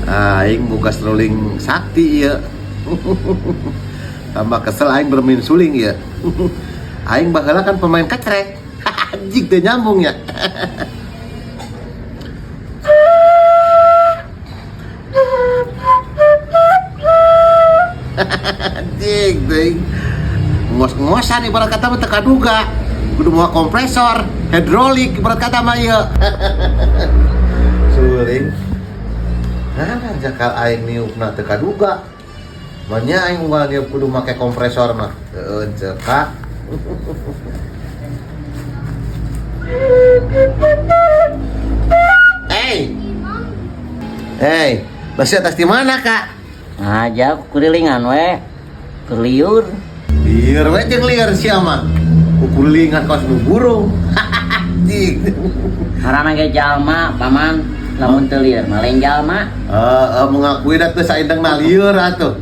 Aing boga seruling sakti ieu. Tambah kesel aing bermain suling ya. Aing baheula kan pemain kecrek. Anjing teu nyambung ya. Anjing teuing. Ngos-ngosan ibarat kata mah teu kaduga. Kudu mawa kompresor, hidrolik ibarat kata mah ieu. Suling. Nah, jakal aing niupna teu kaduga. Manya aing unggal niup kudu make kompresor mah. Heueuh cekak. Hey. Hey, masih atas di mana, Kak? Aja kurilingan we. Keur lieur. Lieur we jeung lieur sia mah. Kukulingan kos nu burung. Anjing. Karana ge jalma paman lamun teu lieur mah lain jalma. Heeh, mengakui da teu saindengna lieur atuh.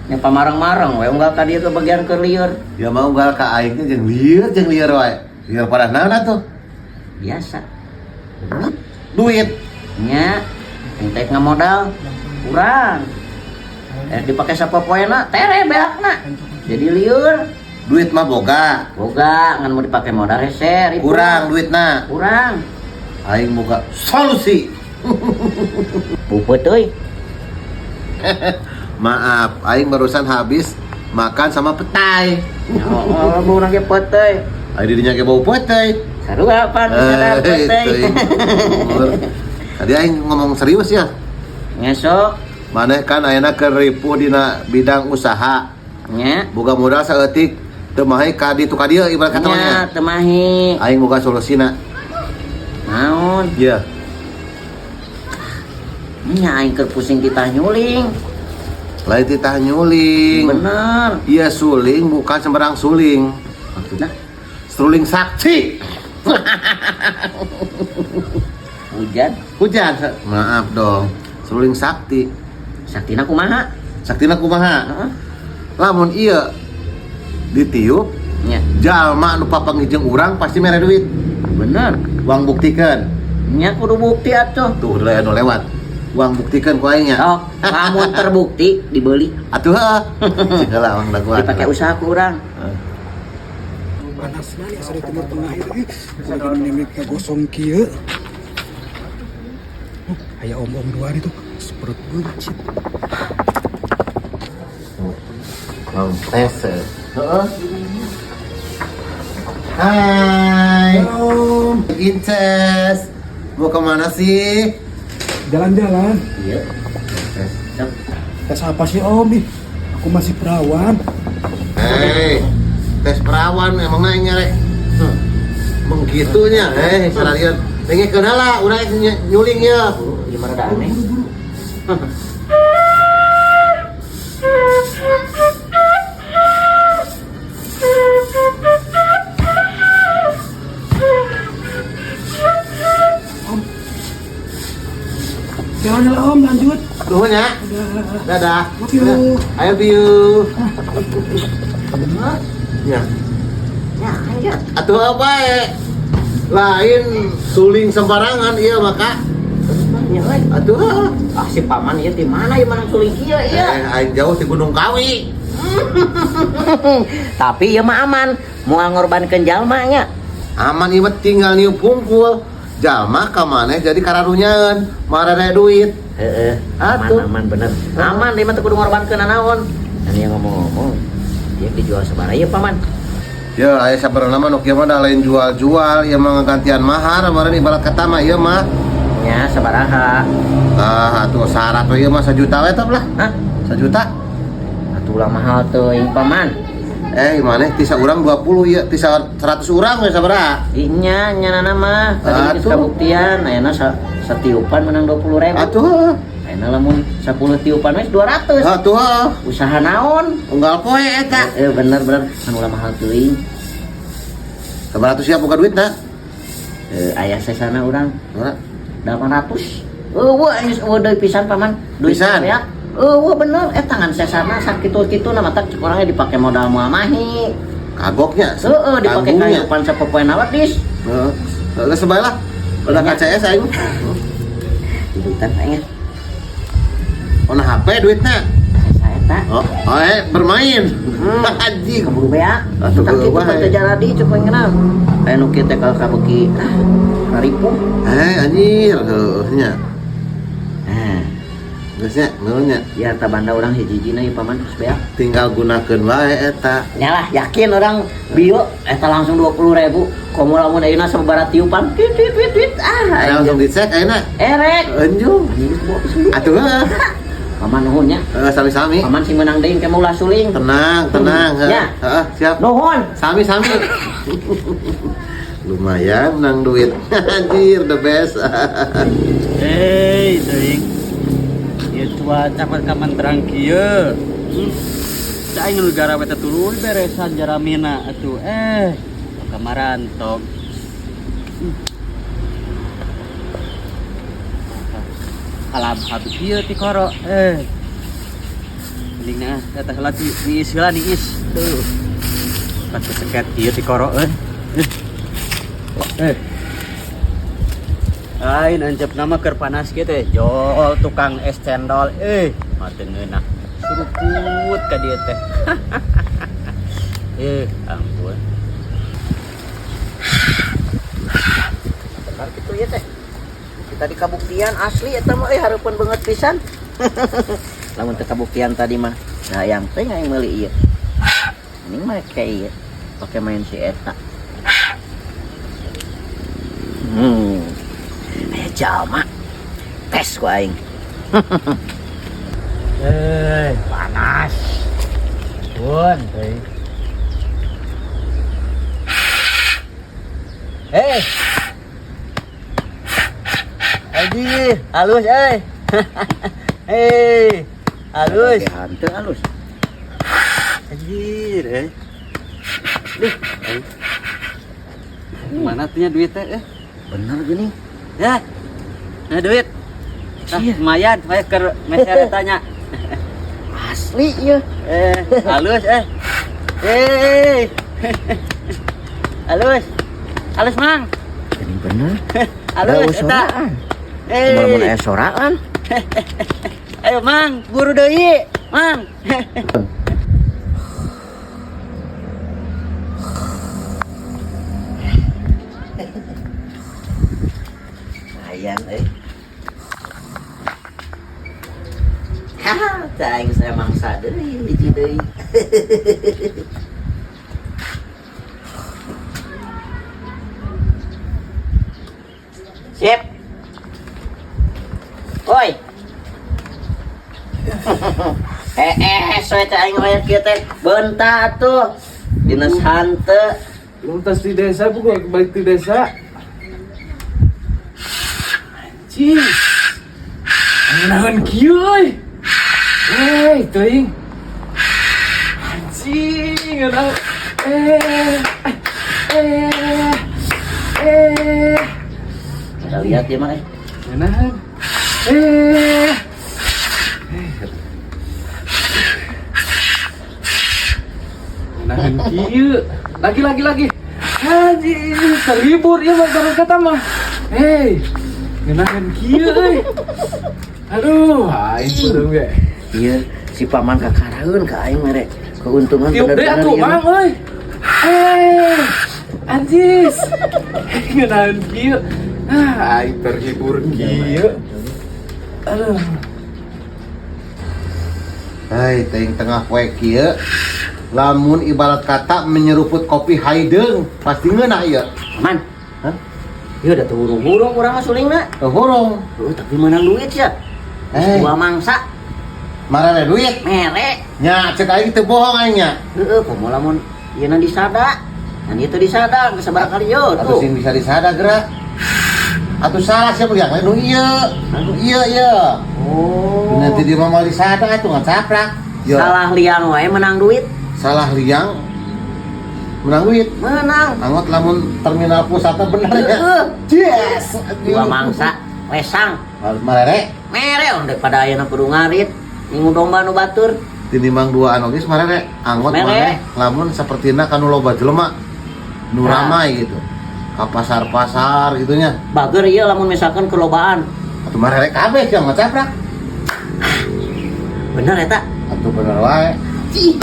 Nya pamareng-mareng we unggal ka dieu ke bagian keur lieur. Ya mau unggal ka aing teh jeung lieur wae. Lieur pada naon atuh? Biasa. Duit. Nya ente ngamodal kurang. Dipake sapopoena tere beakna. Jadi lieur. Duit mah boga. Boga ngan mau dipake modal hese ribu. Kurang duitna. Kurang. Aing boga solusi. Puput euy. Maaf, aing barusan habis makan sama petai. Oh, bau ge peuteuy. Aing didinya ge bau petai. Sarua pan sadar peuteuy. Tadi aing ngomong serius ya. Ngesok. Maneh kan ayeuna keur ripuh dina bidang usaha. Nya. Boga modal saeutik teu mahi ka ditu ka dieu ibarat kata mah nya. Nya teu mahi. Aing boga solusina. Naon? Iya. Nya aing keur pusing titah nyuling. Lain titah nyuling. Bener. Iya suling bukan sembarang suling. Maksudna? Suling sakti. Hujan. Hujan. Maaf dong. Suling sakti. Saktina kumaha? Saktina kumaha? Heeh. Lamun ieu ditiup Nya. jalma nu papanggih jeung urang pasti mere duit. Bener. Uang buktikeun. Nya kudu bukti atuh. Tuh udah anu lewat. Uang buktikeun ku aing nya. Oh, lamun terbukti dibeli. Atuh heuh. Cing heula urang dagoan. Dipakai usaha ku urang. Panasnya nih asal Timur Tengah itu ih lagi nemik gosong kieu. Aya om-om dua itu perut buncit. Tes. Heeh. Hai. Om, Inces. Mau kemana sih? jalan-jalan. Iya. Tes. Sok. Tes apa sih om? Ih, aku masih perawan. Hei, tes perawan emang nanya rek. Menggitunya, salarian. Dengekeun heula, urang nyuling ya. Ieu mah rada aneh. Om, jalan om, lanjut. Nuhun ya. Dadah. Love you. I love you. Ya. Ya, ayo. Atuh apa Lain suling sembarangan iya maka. Ya euy. Atuh. Ah si paman ieu di mana ieu menang suling kieu ieu? Aing jauh di Gunung Kawi. Tapi ieu mah aman, moal ngorbankeun jalma nya. Aman ieu mah tinggal niup pungkul. Jalma ka maneh jadi kararunyaeun, marere duit. Heeh. Aman Atuh. aman bener. Aman ieu mah teu kudu ngorbankeun nanaon. Dan yang ngomong-ngomong, dia dijual sabaraha ieu paman? Ya, aya sabarana mah nu kieu mah da lain jual-jual, ieu mah ngagantian mahar, meureun ibarat kata mah ieu mah. Nya sabaraha? Ah, atuh syarat we ieu mah 1 juta we tah lah. Hah? 1 juta. Atuh ulah mahal teuing paman. Maneh ti saurang 20 ieu, ti 100 urang we sabaraha? Inya nya mah tadi geus Atuh. kabuktian ayeuna satiupan menang 20.000. Atuh. Ayeuna lamun 10 tiupan wes 200. Atuh. Usaha naon? Unggal poe eta. Bener bener kan ulah mahal teuing. Sabaraha siap buka duit na? Aya sesana urang Mana? 800. Eueuh geus eueuh deui pisan paman. Duit Pisan? ya. Eueuh bener eta ngan sesana sakitu-kitu na matak cek urangnya dipake modal moal mahi. Kagoknya. Heeh dipake Tanggungnya. kahirupan sapopoe nawat dis. Heeh. Geus bae lah. Udah KCS aing. Duitan aing. Oh, nah HP duitnya. Saya tak. Oh, oh bermain. Anjing. Keburu beak. Atuh Tak kitu bae. teh teu jaradi cuk aing kenal. Aya nu kieu teh kalau kabeuki ah ripuh. Anjir, heuh nya. Nah, Geus nya, nuhun nya. ya harta banda orang hiji-hijina ieu paman terus beak. Tinggal gunakeun wae eta. Nyalah yakin orang bio eta langsung 20.000. Komo lamun ayeuna sababaraha tiupan tit tit tit tit ah. Langsung dicek ayeuna. Erek. Enjung. Anjing geus bawa pisau. Atuh heuh. Paman nuhun nya. Heeh, sami-sami. Paman sing menang deui ke ulah suling. Tenang, tenang. Heeh. Ya. Heeh, siap. Nuhun. Sami-sami. Lumayan menang duit. Anjir, the best. Hei, teuing. Ieu cuaca mah kaman terang kieu. Cai nu garawe teh tuluy beresan jaramina atuh. Kamarantok. Kalab habis kieu ti koro. Mending nah eta heula ti niis heula niis. Tuh. Pas keseket kieu ti koro euy. Eh. Lain encep nama keur panas kieu teh. Jol tukang es cendol mah teu ngeunah. Suruput ka dieu teh. Ampun. Benar gitu ya teh. Kita di kabuktian asli eta mah euy hareupeun beungeut pisan. Lamun teu kabuktian tadi mah nah yang teh aing meuli ieu. Ini mah kayak ieu. Pakai main si eta. Aya jalma. Tes ku aing. Panas. Pun, teuing. Aji, halus euy. Halus. Hanteu halus. Anjir, eh. Duh. Mana tuh duit teh? Bener gini. Ya. Nah, duit. Ah, Iya. lumayan, we keur meser tanya. Asli ieu. Halus eh. Halus. Halus, Mang. Ini bener. Halus eta. Soraan. Lamun aya soraan. Ayo, Mang, buru deui, Mang. Lumayan euy. Haha, teh aing saya mangsa deui hiji deui. Sip. Oi. So teh aing hoyong kieu teh. Beunta atuh. Dinas hanteu. Luntas di desa, bu, gua balik di desa. Anjing. Naon kieu euy. Hei, teuing. Anjing, ngeunah. Eh. Eh. Kita lihat ya mah. Ngeunah. Eh. Ngeunah kieu. Lagi lagi lagi. Anjing, terhibur ieu mah baru kata mah. Hei. Ngeunah kieu euy. Aduh, aing peureum ge. Iya, si paman kakaraeun ka aing mere keuntungan Tiup deh bener-bener atuh, ieu mah. Mang euy. Anjis. Ngeunah kieu. Ah, aing terhibur kieu. Aduh. Hai, teuing tengah poe kieu. Lamun ibarat kata menyeruput kopi hideung, pasti ngeunah ieu. Paman. Hah? Ieu udah tuh hurung-hurung urang mah sulingna. Hurung. Tapi menang duit ya. Dua mangsa Marane duit. mere. Nya cek aing teu bohong aing nya. Heeh, komo lamun ieu disada. Nan ieu teu disada geus sabaraha kali yo Atuh tuh. sing bisa disada gerak. Atuh salah siapa yang lain nu ieu. Nu ieu ieu. Oh. Nanti di mama disada atuh ngacaprak. Yo. Salah liang wae menang duit. Salah liang menang duit. Menang. Angot lamun terminal pusatnya bener ya. Heeh. Yes. Dua mangsa lesang. Marere Mere om daripada ayeuna kudu ngarit ningu domba nu batur. Tinimbang dua anu geus marere anggot Mere. maneh lamun sapertina kanu loba jelema nu Nah. ramai gitu. Ka pasar-pasar gitu nya. Bager ieu lamun misalkan kelobaan. Atuh marere kabeh sia mah caprak. Bener eta. Atuh bener wae. Cih.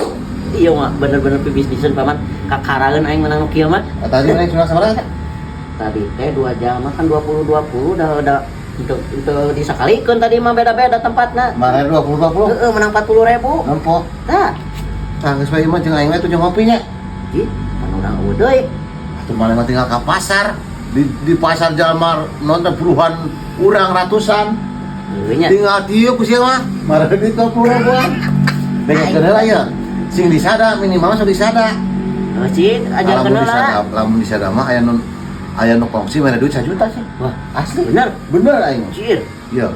Iya mah bener-bener pibisniseun paman. Kakaraeun aing menang nu kieu mah. Tadi naik cuma sabaraha? Tadi teh 2 jam mah kan 20 20 udah untuk disakalikeun tadi mah beda-beda tempatna. Marere 20 20. Heeh, menang 40.000. Nempo. Tah. Tah geus bae mah jeung aing we tuh ngopi nya. Ih, pan urang eueuh deui. Atuh maneh mah tinggal ka pasar. Di pasar jalma nonton puluhan urang ratusan. Heueuh nya. Tinggal tiup ku sia mah. Marere duit 20 ribuan. Dengekeun heula ya. Sing disada minimal sok disada. Heuh, cing, ajarkeun Lamun heula. disada, lamun disada mah aya nu kongsi mere duit 1 juta sih. Wah, asli. Bener. Bener aing. Cir. Iya.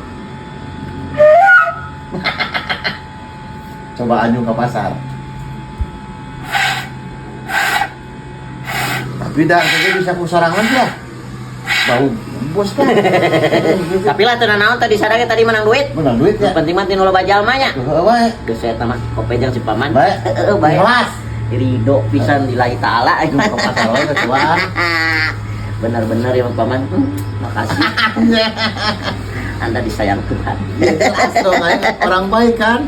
Coba anjung ke pasar. Tapi dah kayaknya bisa ku sorangan ya. Bau bos kan. Tapi lah teu nanaon tadi sadage tadi menang duit. Menang duit ya. Nu penting mah tinu loba jalma nya. Heueuh wae. Geus eta mah kopejang si paman. Bae. Heeh, bae. Ikhlas. Ridho pisan lillahi taala Anjung ke pasar wae kecuan. Benar-benar ya paman. Makasih. Anda disayang Tuhan. Ikhlas dong aing orang baik kan.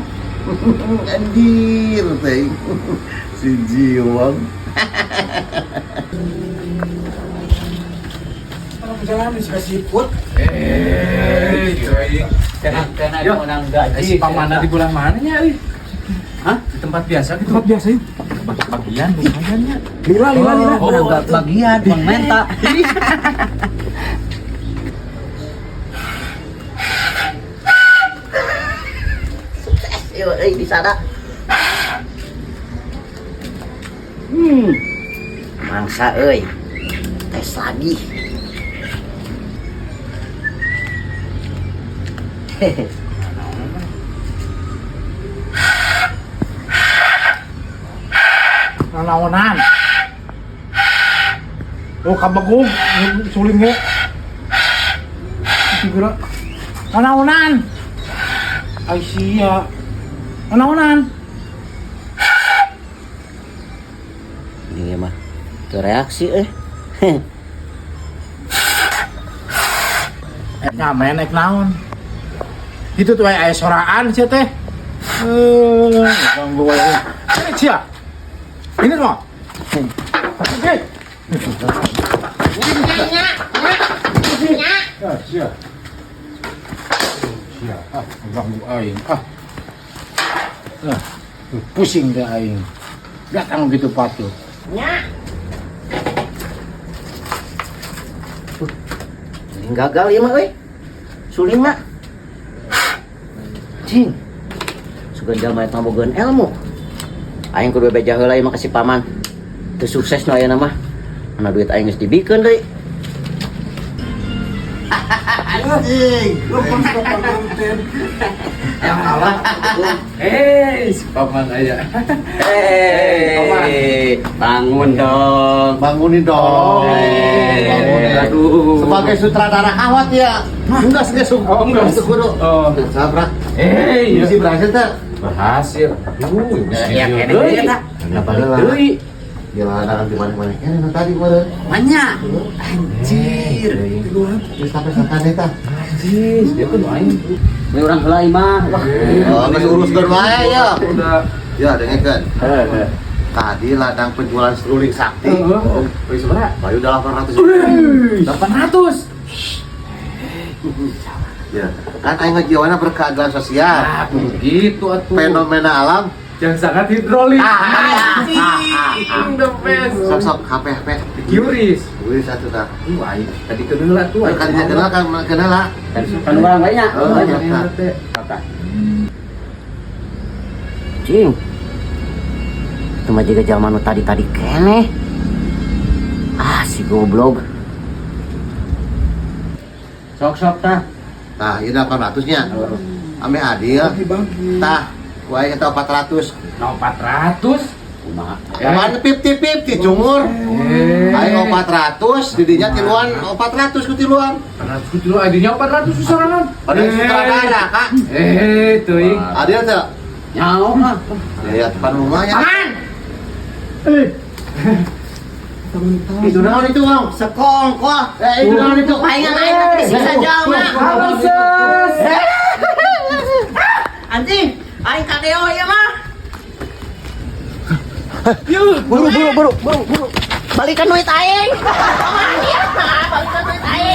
Anjir teh. Si jiwang. Jalan di siput. Eh, cuy. Tenang menang gaji. Si pamana di bulan mana nya euy? Hah? Di tempat biasa gitu. Tempat biasa yuk. Bagian lumayan nya. Lila lila lila. Oh, Menang bagian bang menta. Sukses yuk euy di sana. Mangsa euy. Tes lagi. Hehe. Nanaonan. Oh kabegug suling ge. Sigura. Nanaonan. Ai sia. Nanaonan. Ini mah teu reaksi euy. Ek ngamen ek naon. Itu tuh aya soraan sia teh. Eh, ganggu wae. Ini sia. Ini mah. Oke. Ya, sia. Sia, ah, ganggu aing. Ah. Ah, pusing deh aing. Datang gitu patuh. Nya. Suling gagal ieu mah euy. Suling mah. Cing. Sugan jalma eta bogaeun ilmu. Aing kudu beja heula ieu mah ka si paman. Teu sukses nu ayeuna mah. Mana duit aing geus dibikeun deui. Anjing. Yang kalah. Eh, si paman aya. Eh, bangun dong. Bangunin dong. Bangunin. Aduh. Sebagai sutradara kawat ya. Enggak sih, Oh, enggak. Itu kudu. Oh. Sabrak. Eh, iya. Bisa berhasil tak? Berhasil. Aduh, Ya, kene deui eta. Kenapa lah? Deui. Ya lah, di mana-mana. Ya, nah, tadi kemarin. Banyak. Anjir. Terus sampai sakan eta. Anjir, dia kan aing. Ini orang heula mah. Wah. Oh, geus urus geun wae ya. Udah. Ya, dengekeun. Heeh. Tadi ladang penjualan seruling sakti. Heeh. Wih, seberapa? Bayu udah 800. 800. Ya, kan aing ngajiwana berkeadilan sosial. Ah, begitu atuh. Fenomena alam. Yang sangat hidrolik. Ah, Anjing, the best. Sok sok HP HP. Yuris. Wih satu dah. Aing tadi kenal tuh. Kan dia kenal kan kenal lah. Kan orang banyak. Oh, iya. Kata. Cing. Itu mah jiga jalma nu tadi-tadi keneh. Ah, si goblok. Sok-sok tah. Nah, ini 800 nya. Ame adil. Bagi-bagi. Tah, ku aing eta 400. No 400. Kumaha? Kumaha 50-50 cungur. Eh. Aing 400, didinya tiluan 400 ku tiluan. 400 ku tiluan, adinya 400 sorangan. Pada sutradara, Kak. Eh, teuing. Adil teu? Nyaho ah. Ya, ya, depan rumahnya. Paman. Eh. Itu naon itu, Bang? Sekongkol. Eh, itu naon itu? Palingan aing nanti disiksa jalma. Halo, Ses. Anjing, aing kadeo ieu mah. Yuk. Buru buru buru buru buru. Balikan duit aing. Balikan duit aing.